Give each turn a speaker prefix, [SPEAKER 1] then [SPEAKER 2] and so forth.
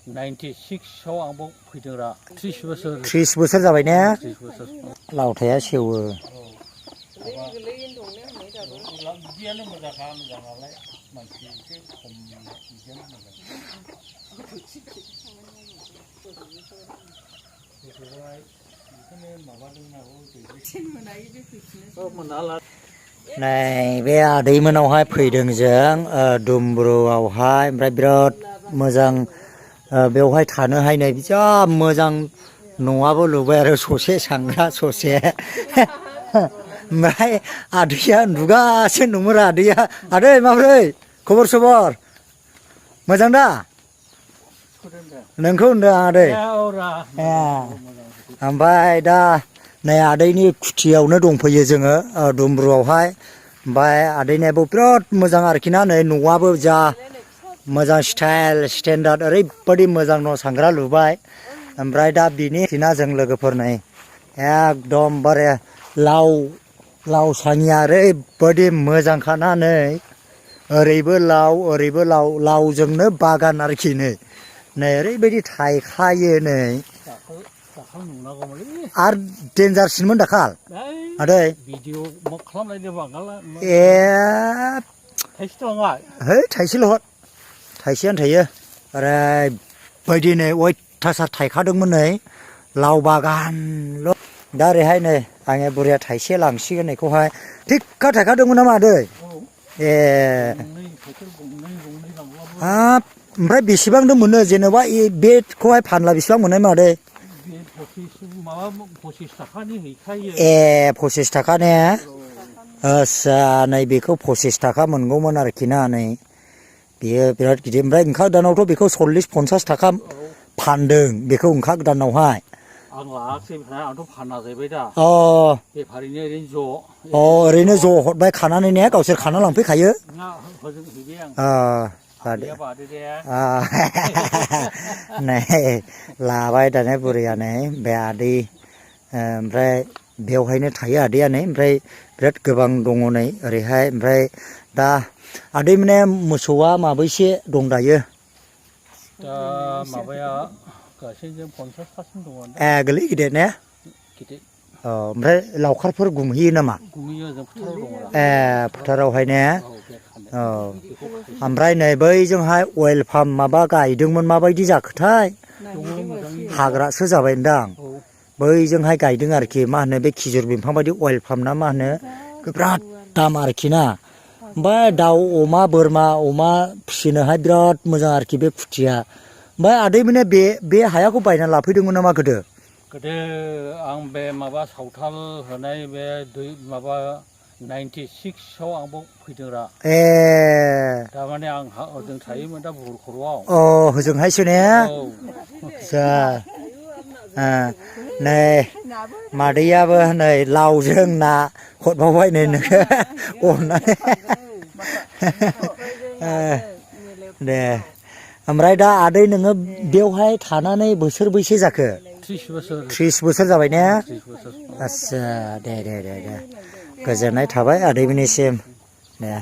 [SPEAKER 1] 96आव आंबो फैदोंरा 30 बोसोर
[SPEAKER 2] 30 बोसोर जाबाय ने
[SPEAKER 1] 30 बोसोर
[SPEAKER 2] लावथाया सेवो
[SPEAKER 1] बिदियानो मोजांखा मोजाङालाय मानसि एसे खम बिदियानो मोजां बेखौनो माबादों
[SPEAKER 2] नै बे आदैमोनावहाय फैदों जों दुमब्रुआवहाय ओमफ्राय बिराद मोजां बेवहाय थानोहाय नै जा मोजां न'आबो लुबाय आरो ससे सांग्रा ससे ओमफ्राय आदैया उन्दुगासिनो दंमोन आदैया आदै माब्रै खबर सबर मोजां दा नोंखौ होनदों आदै ओमफ्राय दा नै आदैनि खुथियावनो दंफैयो जोङो दुमब्रुआवहाय ओमफ्राय आदैनियाबो बिराद मोजां आरोखि ना नै न'आबो जा मोजां स्टाइल स्टेन्डार्ड ओरैबायदि मोजां न' सांग्रा लुबाय ओमफ्राय दा बिनि ना जों लोगोफोर नै एकदमबारे लाव सानिया ओरैबायदि मोजांखाना नै ओरैबो लाव लावजोंनो बागान आरोखि नै ओरैबायदि थायखायो नै आरो डेन्जारसिनमोन दाखाल आदै
[SPEAKER 1] भिडिअ मा खालामलायनो बांगाला थाइसे दङा
[SPEAKER 2] है थाइसेल' हर थाइसेयानो थायो ओरैबायदि नै अयथासार थायखादोंमोन नै लाव बागानल' दा ओरैहाय नै आंनि बुरैया थाइसे लांसिगोन बेखौहाय थिगखा थायखादोंमोन नामा आदै हाब ओमफ्राय बेसेबांथो मोनो जेनेबा बेखौहाय फानला बेसेबां मोननाय मादै
[SPEAKER 1] 25 थाखानि हैखायो
[SPEAKER 2] 25 थाखा ने आस्सा नै बेखौ 25 थाखा मोनगौमोन आरोखि ना नै बेयो बिराद गिदिर ओमफ्राय ओंखार गोदानावथ' बेखौ 40-50 थाखा फानदों बेखौ ओंखार गोदानावहाय
[SPEAKER 1] आं लायाखसै आंथ' फाना जाहैबाय दा बेफारिनो
[SPEAKER 2] ओरैनो ज' हरबाय खानानै ने गावसोर खाना लांफैखायो नै लाबाय दाने बुरैया नै बे आदै ओमफ्राय बेवहायनो थायो आदैया नै ओमफ्राय बिराद गोबां दङ नै ओरैहाय ओमफ्राय दा आदै माने मोसौआ माबैसे दं दायो
[SPEAKER 1] दा माबाया गासैजों 50थासिम दङ
[SPEAKER 2] गोरलै गिदिर ने ओमफ्राय लावखारफोर गुमहैयो नामा
[SPEAKER 1] गुमहैयो जों फोथाराव दङ
[SPEAKER 2] फोथारावहाय ने ओमफ्राय नै बैजोंहाय अइल पाम माबा गायदोंमोन माबायदि जाखोथाय हाग्रासो जाबायदां बैजोंहाय गायदों आरोखि मा होनो बे खिजुर बिफां बायदि अइल पाम ना मा होनो बिराद दाम आरोखि ना ओमफ्राय दाउ अमा बोरमा अमा फिसिनोहाय बिराद मोजां आरोखि बे खुथिया ओमफ्राय आदै माने बे हायाखौ बायना लाफैदोंमोन नामा गोदो
[SPEAKER 1] आं बे माबा सावथाल होनाय बे माबा 96आव आंबो फैदोंरा थारमाने आं ओजों थायोमोन दा बुहुल खर'आव
[SPEAKER 2] होजोंहायसो ने नै मादैयाबो नै लावजों ना हरबावबाय नै नोङो अननानै दे ओमफ्राय दा आदै नोङो बेवहाय थानानै बोसोरबैसे जाखो 30 बोसोर जाबाय ने आस्सा दे गोजोननाय थाबाय आदैमोननिसिम दे